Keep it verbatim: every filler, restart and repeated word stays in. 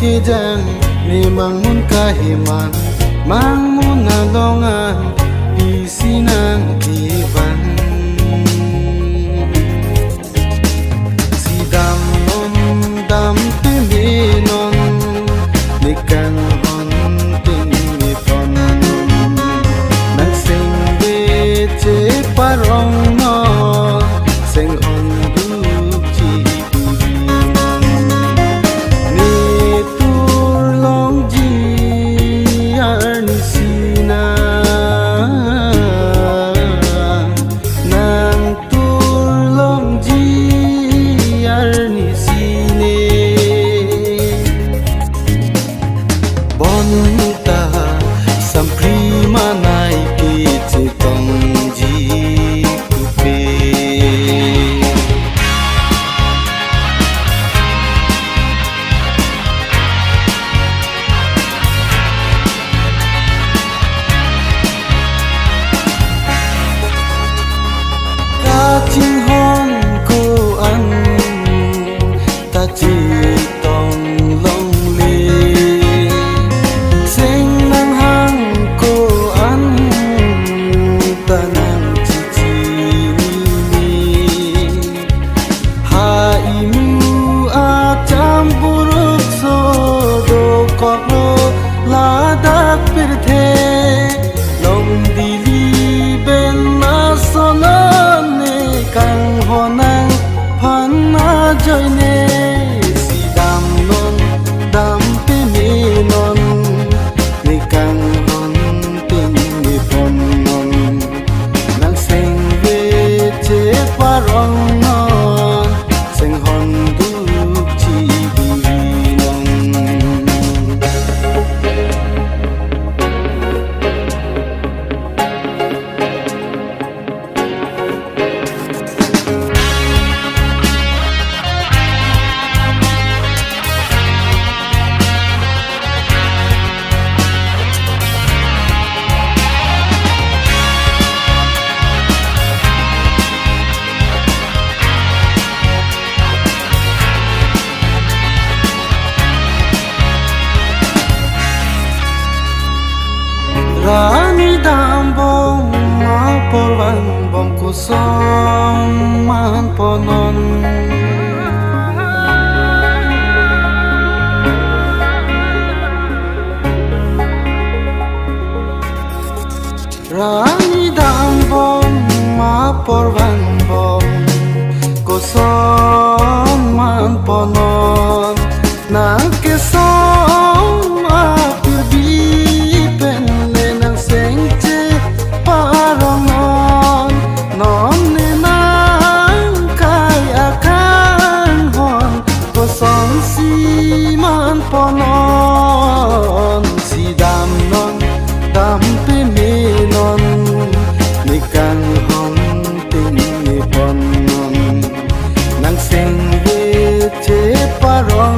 Ejang ne mangmun kaheman, mangmun along an pisi nangkevan. Si damnon, dam peme non, ne kanghon tengne ponnon. Nang sengve cheparong non, senghon duk chiburi non. Ne turlongji arnisi nang, nang turlongji arnisi ne. Bonta sampri manai kechetongji pupe. Kachinghon ko-an ta chetong longle, seng nanghang ko-an ta nangchechini. Ha imu achampuruk so dokoklo ladak pirthe, long dili ben ason ne kanghon nangphan ajoine. Si damnon, dam peme non, ne kanghon tengne ponnon. Nang sengve cheparong non, senghon duk chiburi non. Ra-an ne dambom, apor vanbom, koson man ponnon. Ra-an ne dambom, apor vanbom, koson man ponnon. Nang kesong apirbi pen le nang seng cheparong non. Non ne nang kai akanghon kosonsi man ponnon. Si damnon, dam peme non, ne kanghon tengne ponnon. Nang sengve cheparong